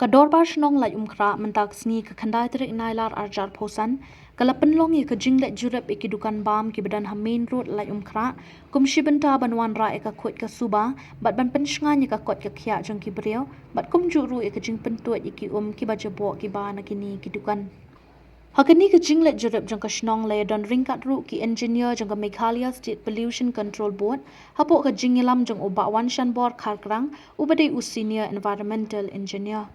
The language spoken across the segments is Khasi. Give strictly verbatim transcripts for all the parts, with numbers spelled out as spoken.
Ka Dorbar Shnong Laitumkhrah mynta ka sngi ka khyndai tarik Nailar arhajar arphew san ka la pynlong ïa ka jingleit jurip ïa ki dukan bam kiba don ha Main Road Laitumkhrah, kum shi bynta ban wanrah ïa ka khuid ka suba bad ban pynshngaiñ ïa ka koit ka khiah jong ki briew, bad kumjuh ruh ïa ka jingpyntuid ïa ki um kiba jaboh kiba na kine ki dukan. Ha kane ka jingleit jurip jong ka shnong la ïadon ryngkat ruh ki engineer jong ka Meghalaya State Pollution Control Board, hapoh ka jingïalam jong u Bah Wanshanbor Kharkrang, uba dei u Senior Environmental Engineer.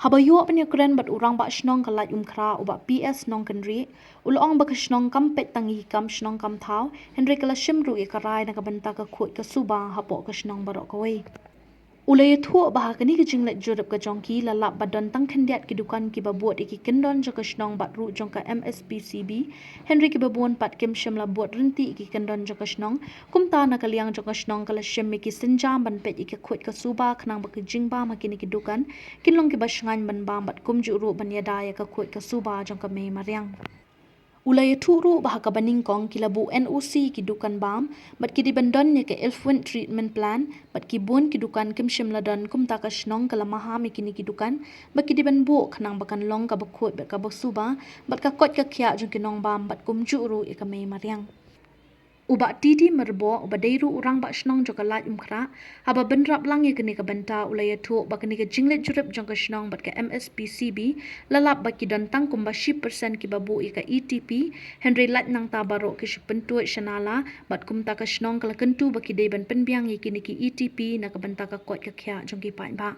Haba ïoh ban ïakren bad u Rangbah Shnong ka Laitumkhrah, u Bah P S Nongkynrih, u la ong ba ka shnong kam peit tang ïa ki kam shnong kam thaw, hynrei ka la shim ruh ïa ka rai na ka bynta ka khuid ka suba hapoh ka shnong baroh kawei. U la ïathuh ba ha kane ka jingleit jurip ka jong ki la lap ba don tang khyndiat ki dukan kiba bud ïa ki kyndon jong ka shnong bad ruh jong ka M S P C B, hynrei kiba bun pat kim shym la bud ryntih ïa ki kyndon jong ka shnong. Kumta na ka liang jong ka shnong ka la shim ïa ki sienjam ban peit ïa ka khuid ka suba khnang ba ki jingbam ha kine ki dukan kin long kiba shngaiñ ban bam bad kumjuh ruh ban ïada ïa ka khuid ka suba jong ka mei mariang. U la ïathuh ruh ba ha kaba nyngkong ki la buh N O C ki dukan bam, bad ki dei ban don ïa ka effluent treatment plant, bad ki bun ki dukan kim shym la don. Kumta ka shnong ka la maham ïa kine ki dukan ba ki dei ban buh khnang ba kan long kaba khuid bad kaba suba, bad ka koit ka khiah jong ki nongbam bad kumjuh ruh ïa ka mei mariang. U Bah T D Myrboh, uba dei ruh u Rangbah Shnong jong ka Laitumkhrah, haba bynrap lang ïa kane ka bynta u la ïathuh ba kane ka jingleit jurip jong ka shnong bad ka M S P C B la lap ba ki don tang kumba shi percent kiba buh ïa ka E T P, hynrei lait nangta baroh ki shu pyntuid sha nala, bad kumta ka shnong ka la kyntu ba ki dei ban pynbiang ïa kine ki E T P na ka bynta ka koit ka khiah jong ki paidbah.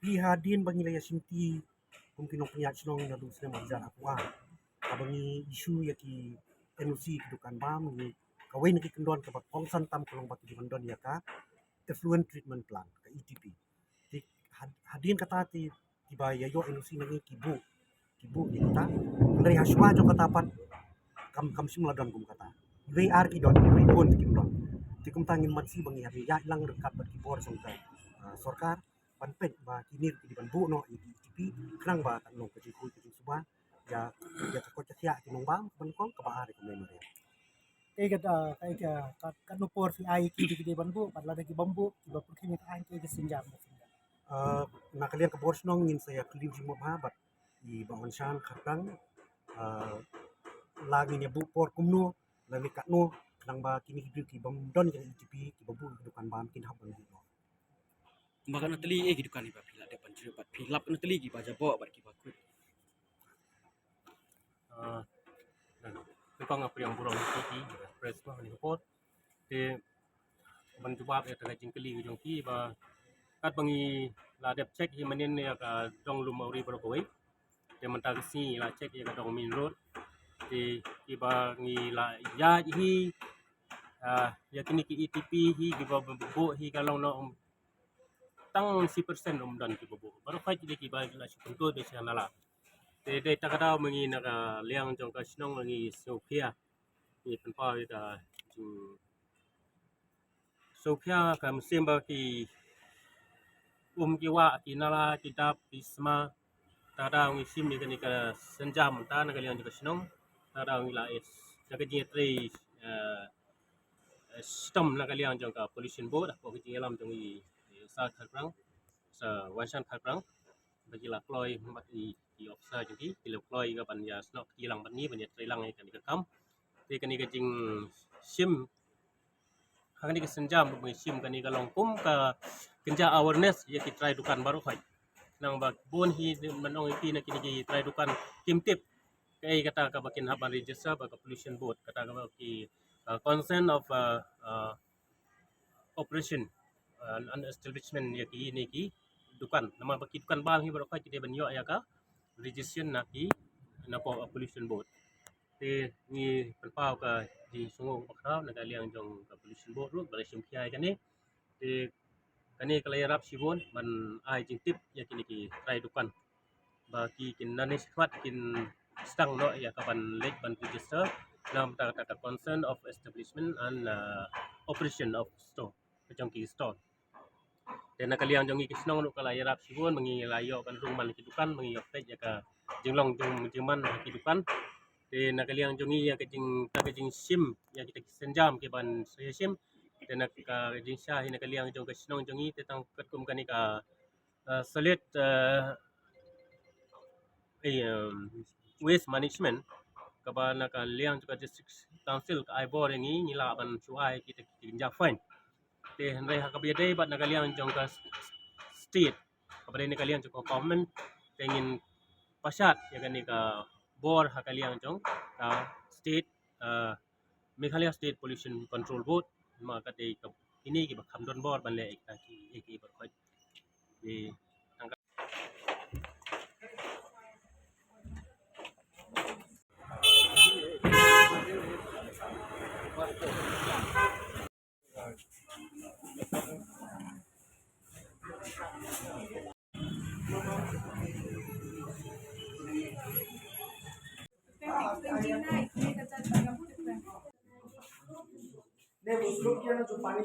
Phi hadien ba ngi la ïa shimti kum ki nongpynïaid shnong naduh snem arhajar arphew ar, haba ngi issue ïa ki N O C ki dukan bam, ngi kawei na ki kyndon kaba kongsan tam ka long ba ki dei ban don ïa ka effluent treatment plant, ka E T P. Te had-, hadien kata te kiba ïa ïoh N O C na ngi ki buh, ki buh ïa kata. Hynrei hashwa jong kata pat kam, kam shym la don kum kata. Iwei ar ki don, iwei bun kim don. Te kumta ngin mat shi ba ngi hap ïaid lang ryngkat bad ki bor jong ka, ah, sorkar ban peit ba kine ki dei ban buh noh ïa ki E T P khnang ba kan long ka jingkhuid ka jingsuba ïa, ïa ka koit ka khiah ki nongbam, ban kong kaba ar ïa ka mei mariang. Kaei kata, kaei ka, ka, katno por phi ai ki, ki dei ban buh, bad lada ki bym buh, kiba pyrkhing ïa ka aiñ, kaei ka sienjam, ka sienjam? Ah, na ka liang ka bor shnong ngin sa ïa kylli jingmut bha bad i Bah Wanshan Kharkrang, ah, la ngin ïa buh por kumno, lane katno, khnang ba kine ki briew ki bym don ïa ka E T P, kiba buh ïa ka dukan bam kin hap ban buh noh. Kumba katno tylli eh ki dukan kiba phi la dep ban jurip bad phi lap katno tylli kiba jaboh bad kiba khuid? Ah, dan, nyngkong nga pdiang burom ïa phi ki press ba ha kane ka por. Te ban jubab ïa kata ka jingkylli ka jong ki ba katba ngi la dep check hi mynnin ïa ka dong lum awri baroh kawei. Te mynta ka sngi la check ïa ka dong Main Road. Te kiba ngi la ïaid hi, ah, ïa kine ki E T P hi kiba buh hi ka long noh tang shi percent um don kiba buh. Baroh khoit dei kiba la shu pyntuid da sha nala. Te dei ta ka daw ma ngi na ka liang jong ka shnong ngi sngewkhia. Ngi pynpaw ïa ka jing sngewkhia ka mynsiem ba ki um ki wah, ki nala, ki dap, ki sma. Ta ka daw ngi shim ïa kane ka sienjam mynta na ka liang jong ka shnong. Ta ka daw ngi la ïa, da ka jingïatrei, eh, eh, shitom na ka liang jong ka Pollution Board, hapoh ka jingïalam jong i, i Sir Kharprang, Sir Wanshan Kharprang, ba ki la kloi bad i, i officer jong ki, ki la kloi ka ban ïa snoh kti lang bad ngi, ban ïatrei lang ïa kane ka kam. Te kane ka jing, shim ha kane ka sienjam ba ngi shim kane ka long kum ka kynja awareness ïa ki trai dukan baroh khoit. Nang ba bun hi man ong ïa ki na kine ki trai dukan kim tip kaei kata kaba kin hap ban register bad ka pollution board, kata kaba ki, uh, consent of, uh, uh, operation, uh, and establishment ïa kine ki dukan. Namar ba ki dukan bam hi baroh khoit ki dei ban ïoh ïa ka registration na ki, na ka pollution board. Te ngi pynpaw ka jingsngew bakhraw na ka liang jong ka pollution board ruh ba la shim khia ïa kane. Te kane ka la ïarap shibun ban ai jingtip ïa kine ki trai dukan ba ki kin nangne shakhmat kin sdang noh ïa ka ban leit ban register na ka bynta ka consent of establishment and, uh, operation of store, ka jong ki store. Te na ka liang jong ngi ki shnong ruh ka la ïarap shibun ba ngi la ïoh ban rung man ki dukan, ba ngi ïoh peit ïa ka jinglong jong jingman ki dukan. Te na ka liang jong ngi ïa ka jing, ka jingshim ïa kita ki sienjam ki ban sa shim. Te na ka jingshah hi na ka liang jong ka shnong jong ngi te tang katkum kane ka, uh, solid, uh, eh, um, waste management kaba na ka liang jong ka district council ka ai bor ïa ngi, ngi lah ban shu ai kita ki kynja fine. Te hynrei ha kaba ïadei bad na ka liang jong ka state, kaba dei na ka liang jong ka government, te ngin pashat ïa kane ka bor ha ka liang jong ka state, uh, Meghalaya State Pollution Control Board, ma ka dei ka, kine kiba kham don bor ban leh ïa kita ki, ïa ki baroh khoit. Te नहीं, वो स्लोप किया ना, जो पानी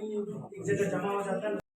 एक जगह जमा हो जाता है ना।